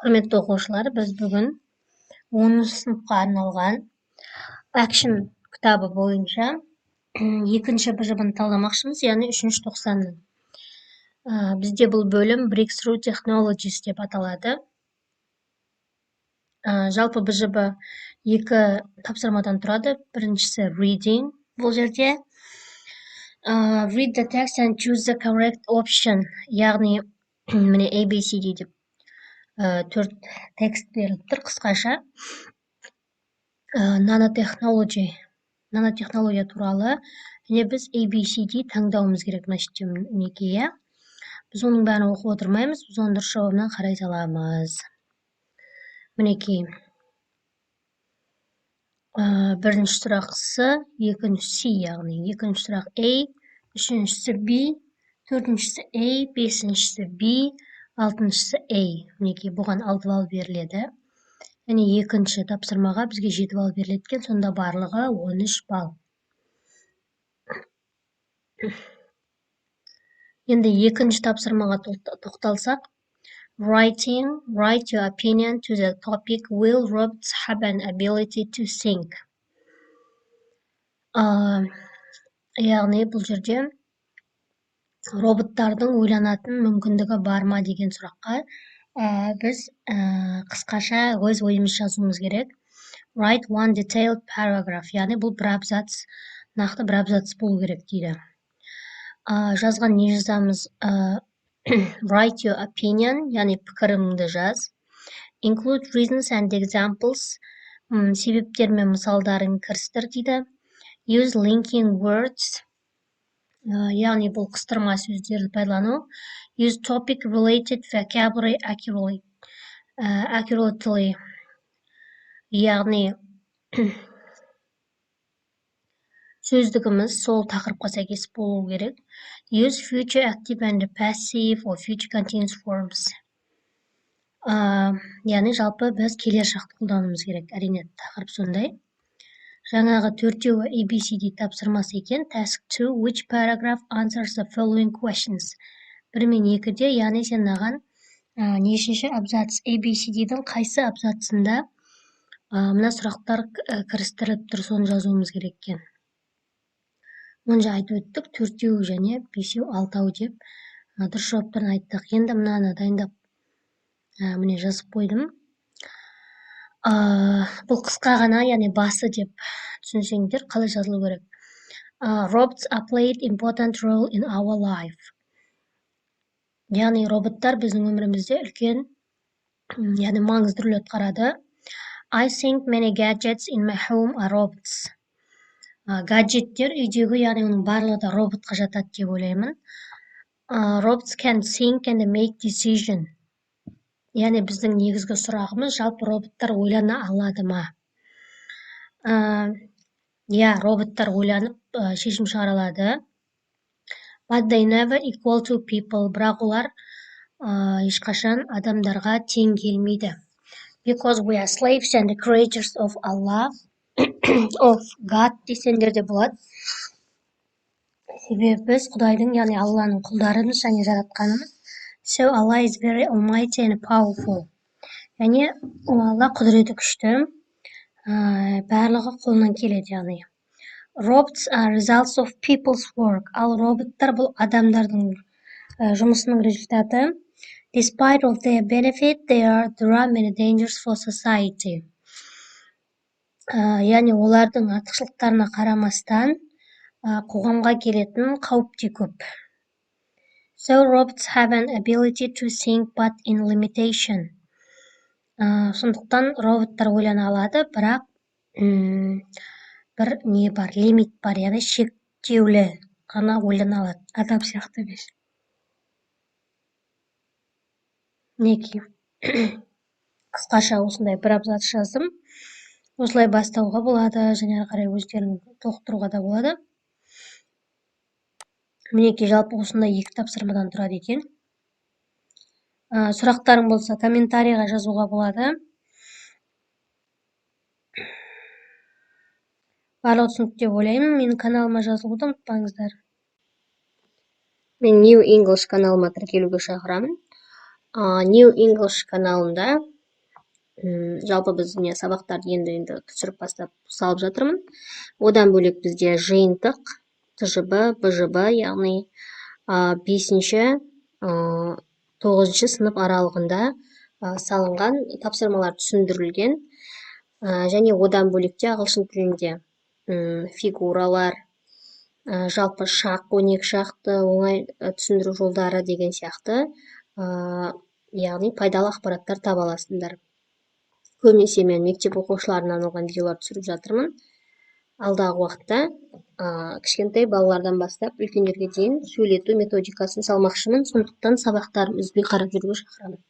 Құрметті оқушылар, біз бүгін 10 сыныпқа арналған Action кітабы бойынша екінші БЖБ-ны талдамақшымыз, яғни үшінші тоқсанның. Бізде бұл бөлім Breakthrough Technologies деп аталады. Жалпы БЖБ екі тапсырмадан тұрады. Біріншісі reading. Бұл жерде read the text and choose the correct option, яғни міне, A, B, C, D деп төрт текст беріліп тұр. Қысқаша nanotechnology, нанотехнология туралы және біз A, B, C, D таңдауымыз керек. Мына жерде, мінекей, иә, біз оның бәрін оқып отырмаймыз, біз оның дұрыс жауабына қарай саламыз. Мінекей, бірінші сұрақ С, екінші С, яғни екінші сұрақ A, үшіншісі B, төртіншісі A, бесіншісі B, алтыншысы A. Мінекей, бұған 6 балл беріледі және екінші тапсырмаға бізге 7 балл беріледі екен. Сонда барлығы 13 балл. Енді екінші тапсырмаға тоқталсақ. Writing. Write your opinion to the topic "Will robots have an ability to think?" Яғни бұл жерде роботтардың ойланатын мүмкіндігі бар ма деген сұраққа біз қысқаша өз ойымызды жазуымыз керек. Write one detailed paragraph, яғни бұл бір абзац, нақты бір абзац болу керек дейді. Жазған не жазамыз? Write your opinion, яғни пікіріңді жаз. Include reasons and examples, себептер мен мысалдарын кірістір дейді. Use linking words, яғни бұл қыстырма сөздерді пайдалану. Use topic related vocabulary accurately, яғни сөздігіміз сол тақырыпқа сәйкес болу керек. Use future active and passive or future continuous forms, яғни жалпы біз келер шақты қолдануымыз керек, әрине, тақырып сондай. Жаңағы төртеуі A, B, C, D тапсырмасы екен. Task 2. Which paragraph answers the following questions? Бір мен екіде, яғни сен мынаған нешінші абзац, A, B, C, D-дің қайсы абзацында мына сұрақтар кірістіріліп тұр, соны жазуымыз керек екен. Оны жаңа айтып өттік: төртеу және бесеу, алтау деп дұрыс жауаптарын айттық. Енді мынаны дайындап, міне, жазып қойдым. Бұл қысқа ғана, яғни басы деп түсінсеңдер, қалай жазылу керек. Robots are played important role in our life, яғни роботтар біздің өмірімізде үлкен, яғни маңызды рөл атқарады. I think many gadgets in my home are robots. Гаджеттер үйдегі, яғни оның барлығы да роботқа жатады деп ойлаймын. Robots can think and make decision, яғни біздің негізгі сұрағымыз: жалпы роботтар ойлана алады ма? Иә, роботтар ойланып, шешім шығара алады. But they never equal to people, бірақ олар ешқашан адамдарға тең келмейді. Because we are slaves and creatures of Allah, of God десеңдер де болады, себебі біз Құдайдың, яғни Алланың құлдарымыз және жаратқанымыз. So Allah is very almighty and powerful, және Алла құдіреті күшті, барлығы қолынан келеді. Яғни robots are results of people's work, ал роботтар бұл адамдардың жұмысының результаты. Despite of their benefit, there are many dangers for society, яғни олардың артықшылықтарына қарамастан, қоғамға келетін қауіп те көп. So robots have an ability to think, but in limitation. Сондықтан роботтар ойлана алады, бірақ бір не бар, лимит бар, яғни шектеулі ғана ойлана алады, адам сияқты емес. Мінекей, қысқаша осындай бір абзац жаздым. Осылай бастауға болады және ары қарай өздерің толықтыруға да болады. Мінекей, жалпы осындай екі тапсырмадан тұрады екен. Сұрақтарың болса, комментарийға жазуға болады. Барлығы түсінікті деп ойлаймын. Менің каналыма жазылуды ұмытпаңыздар. Мен New English каналыма тіркелуге шақырамын. New English каналында Жалпы біз не сабақтарды енді-енді түсіріп бастап салып жатырмын. Одан бөлек бізде жиынтық ТЖБ, БЖБ, яғни бесінші, тоғызыншы сынып аралығында салынған тапсырмалар түсіндірілген. Және одан бөлек те ағылшын тілінде фигуралар, жалпы шақ, 12 шақты оңай түсіндіру жолдары деген сияқты, яғни пайдалы ақпараттар таба аласыңдар. Көбінесе мен мектеп оқушыларына арналған видеолар түсіріп жатырмын. Алдағы уақытта кішкентай балалардан бастап үлкендерге дейін сөйлету методикасын салмақшымын. Сондықтан сабақтарым үзбей қарап жүруге шақырамын.